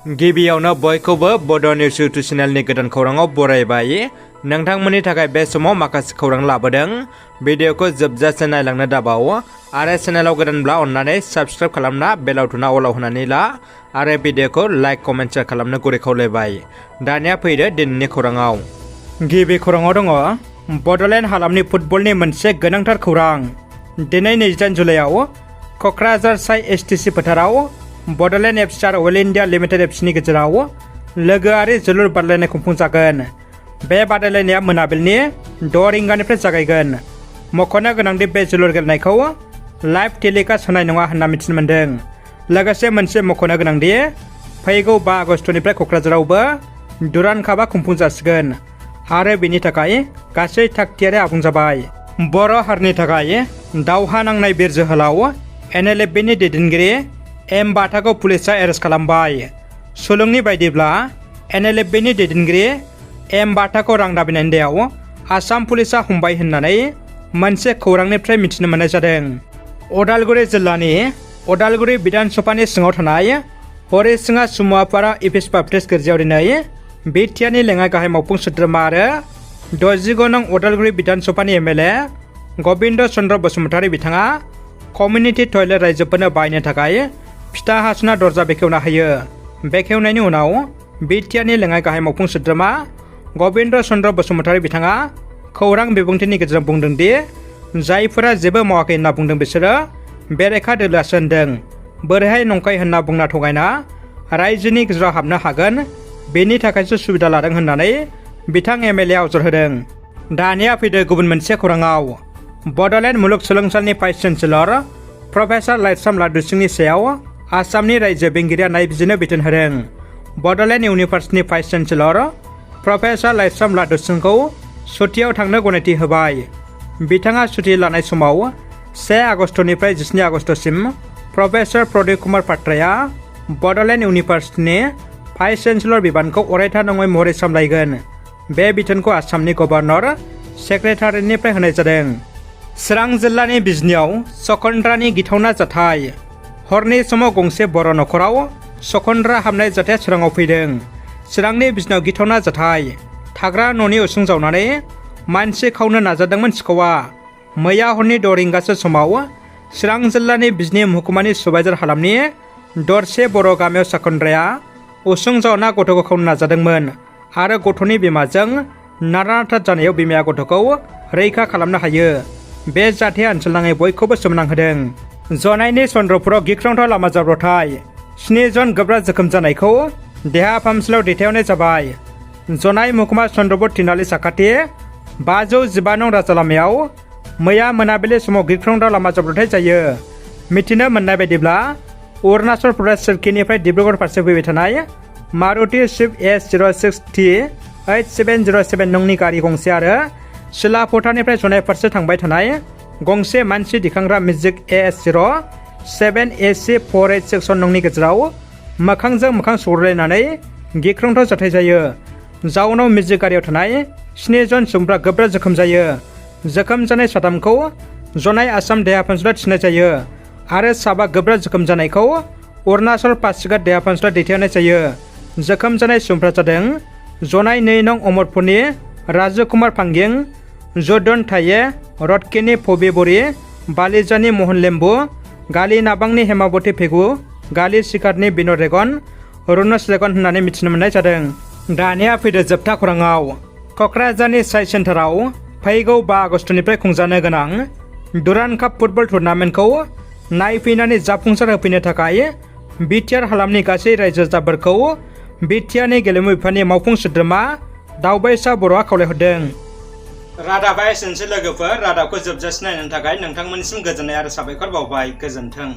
गिबियावनो बयखौबो बड' निउस इउटुब चेनेलनि गोदान खौराङाव बरायबाय। नोंथांमोननि थाखाय बे समाव माखासे खौरां लाबोदों। भिडिअखौ जोबजासे नायलांनो दाबाव आरो चेनेलाव गोदानब्ला अन्नानै साबस्क्राइब खालामना बेल आइकनआ अलाव होनानै ला आरो भिडिअखौ लाइक कमेन्ट शेयार खालामनो गुरै खावलायबाय। दानिया फैदो दिनैनि खौराङाव। गिबि खौराङाव दङ बड'लेण्ड हालामनि फुटबलनि मोनसे गोनांथार खौरां। दिनै 23 जुलाइआव क'क्राझार साइ एसटिसि फोथाराव बड'लेण्ड एफसि आरो अल इन्डिया लिमिटेड एफसिनि गेजेराव लोगोआरि जोलुर बादायलायनाय खुंफुंजागोन। बे बादायलायनाया मोनाबिलिनि 6 रिंगानिफ्राय जागायगोन। मख'नो गोनांदि बे जोलुर गेलेनायखौ लाइभ टेलिकास्ट होनाय नङा होनना मिथिनो मोन्दों। लोगोसे मोनसे मख'नो गोनांदि फैगौ 5 आगस्टनिफ्राय क'क्राझारावबो दुरान्ड कापआ खुंफुंजासिगोन आरो बेनि थाखाय गासै थागथियारि आबुं जाबाय। बर' हारिनि थाखाय दावहा नांनाय बिर जोहोलाव NLFBनि दैदेनगिरि बाथाखौ पुलिसआ एरेस्ट खालामबाय। सुलुंनि बायदिब्ला NLFBनि दैदेनगिरि बाथाखौ रां दाबिनायनि दायाव आसाम पुलिसआ हमबाय होननानै मोनसे खौरांनिफ्राय मिथिनो मोननाय जादों। उदालगुरि जिल्लानि उदालगुरि बिधान सभानि सिङाव थानाय हरिसिङा सुमुवापारा इपिस बाप्टिस्ट गिर्जायाव दिनै बिटिआरनि लेङाइ गाहाय मावफुं सोद्रोमा आरो 69 नं उदालगुरि बिधान सभानि MLA गबिन्द चन्द्र बसुमतारी बिथाङा कमिउनिटि टयलेट रायजोफोरनो बाहायनो थाखाय फिथा हासुना दरजा बेखेवना होयो। बेखेवनायनि उनाव बिटिआरनि लेङाइ गाहाय मावफुं सोद्रोमा गबिन्द चन्द्र बसुमतारी बिथाङा खौरां बिबुंथिनि गेजेरजों बुंदों दि जायफोरा जेबो मावाखै होनना बुंदों बिसोरो बेरेखा दोलोआसो होनदों। बोरैहाय नंखाय होनना बुंना थगायना रायजोनि गेजेराव हाबनो हागोन बेनि थाखायसो सुबिदा लादों होननानै बिथां MLA आ अजद होदों। दानिया फैदो गुबुन मोनसे खौराङाव। बड'लेण्ड मुलुगसोलोंसालिनि भाइस चेन्सेलर प्रफेसार लाइस्राम लादुसिंनि सायाव आसामनि रायजो बेंगिरिया नायबिजिरनो बिथोन होदों। बड'लेण्ड इउनिभार्सिटिनि भाइस चेन्सेलर प्रफेसार लाइस्राम लादुसिंखौ सुटियाव थांनो गनायथि होबाय। बिथाङा सुटि लानाय समाव 1 आगस्टनिफ्राय 17 आगस्टसिम प्रफेसार प्रदीप कुमार पात्राया बड'लेण्ड इउनिभार्सिटिनि भाइस चेन्सेलर बिबानखौ अरायथा नङै महरै सामलायगोन। बे बिथोनखौ आसामनि गभर्नर सेक्रेटारियेटनिफ्राय होनाय जादों। चिरां जिल्लानि बिजनियाव सकन्द्रानि गिथावना जाथाय। हरनि समाव गंसे बर' न'खराव सकन्द्रा हाबनाय जाथाया चिराङाव फैदों। चिरांनि बिजनियाव गिथावना जाथाय। थाग्रा न'नि उसुं जावनानै मानसि खावनो नाजादोंमोन सिखावा। मैया हरनि 6 रिंगासो समाव चिरां जिल्लानि बिजनि महकुमानि सुबाइजार हालामनि दरसे बर' गामियाव सकन्द्राया उसुं जावना गथ'खौ खावनो नाजादोंमोन आरो गथ'नि बिमाजों नारा-नाथा जानायाव बिमाया गथ'खौ रैखा खालामनो हायो। बे जाथाया ओनसोलनाङै बयखौबो सोमोनांहोदों। जनाइनि चन्द्रपुराव गिख्रंथाव लामा जाब्रबथाय। 7 जन गोब्राब जोखोम जानायखौ देहा फाहामसालियाव दैथायहरनाय जाबाय। जनाइ महकुमा चन्द्रपुर तिनालि साखाथि 515 नं राजा लामायाव मैया मोनाबिलि समाव गिख्रंथाव लामा जाब्रबथाय जायो। मिथिनो मोननाय बायदिब्ला अरुणाचल प्रदेश सोरखिनिफ्राय डिब्रुगड़ फारसे फैबाय थानाय मारुति स्विफ्ट S06T8707 नंनि गारि गंसे आरो सिलापथानिफ्राय जनाइ फारसे थांबाय थानाय गंसे मानसि दिखांग्रा मेजिक AS07AC4861 नंनि गेजेराव मोखांजों मोखां सौग्रावलायनानै गिख्रंथाव जाथाय जायो। जाउनाव मेजिक गारियाव थानाय 7 जन सुबुंफ्रा गोब्राब जोखोम जायो। जोखोम जानाय 3खौ जनाइ आसाम देहा फाहामसालियाव थिसननाय जायो आरो 7 गोब्राब जोखोम जानायखौ अरुणाचल पासिघाट देहा फाहामसालियाव दैथायहरनाय जायो। जोखोम जानाय सुबुंफ्रा जादों जनाइ 2 नं अमरपुरनि राजु कुमार फांगिं, जदन थाये, रडकेनि फबि बरि, बालिजानि महन लेम्बु, गालि नाबांनि हेमावती फेगु, गालि सिकारनि बिन'द रेगन, रुनस रेगन होननानै मिथिनो मोननाय जादों। दानिया फैदो जोबथा खौराङाव। क'क्राझारनि साइ सेन्टाराव फैगौ 5 आगस्टनिफ्राय खुंजानो गोनां दुरान्ड काप फुटबल टुर्नामेन्टखौ नायफैनानै जाफुंसार होफैनो थाखाय बिटिआर हालामनि गासै रायजो राजाफोरखौ बिटिआरनि गेलेमु बिफाननि मावफुं सोद्रोमा दावबायसा बर'आ खावलायहरदों। रादाबा एसेनोसै लोगोफोर। रादाबखौ जोबजासे नायनो थाखाय नोंथांमोननिसिम गोजोननाय आरो साबायखर बावबाय। गोजोन्थों।